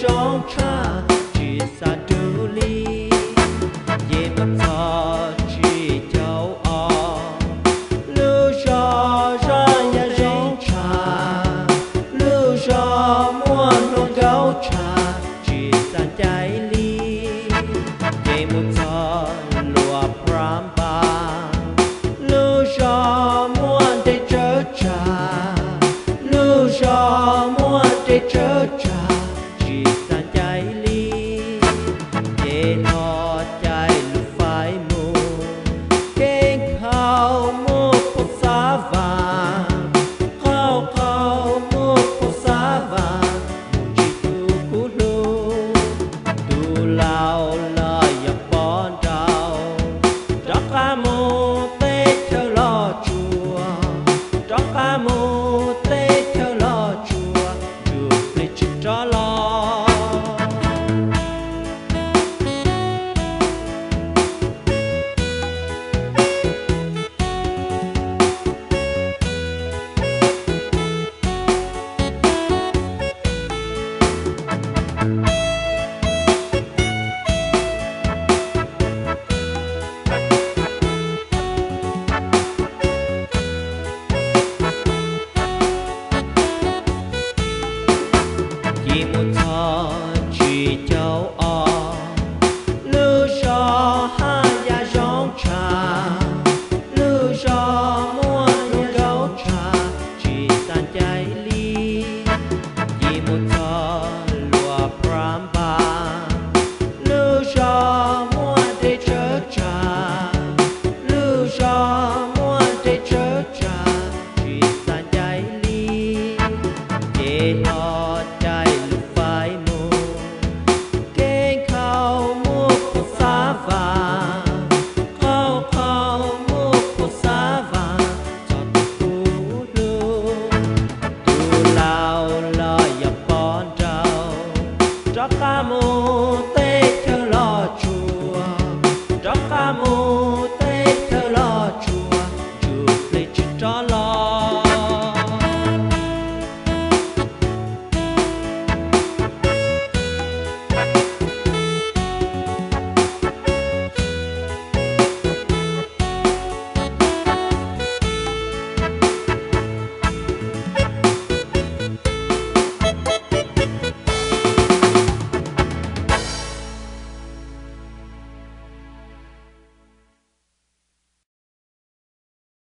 zoo tshaj tsis xav rub li. Ces mus txog tsib caug ob, lub zos zaj ya zoo tshaj, lub zos muaj hluas nkauj tshaj tsis xav ncaim li. Ces mus txog Luas Phab Npas, lub zos muaj dej tsawb tsag, lub zos muaj dej tsawb tsag tsis xav ncaim li. Ces los caij lub faib mus, kev nkhaus muaj puas xav vas, qhov qhov muaj puas xav vas, mus tsis tu kuv hlub. Tus laus los yog poj nraug, rov qab mus teb chaws los tsuas, rov qab mus teb chaws los tsuas, ntsuj plig tsis rov los. Ces mus txog tsib caug ob, lub zos haj yam zoo tshaj, lub zos muaj hluas nkauj tshaj tsis xav ncaim li. Ces mus txog Luas Phab Npas, lub zos muaj dej tsawb tsag, lub zos muaj dej tsawb tsag tsis xav ncaim li. Ces los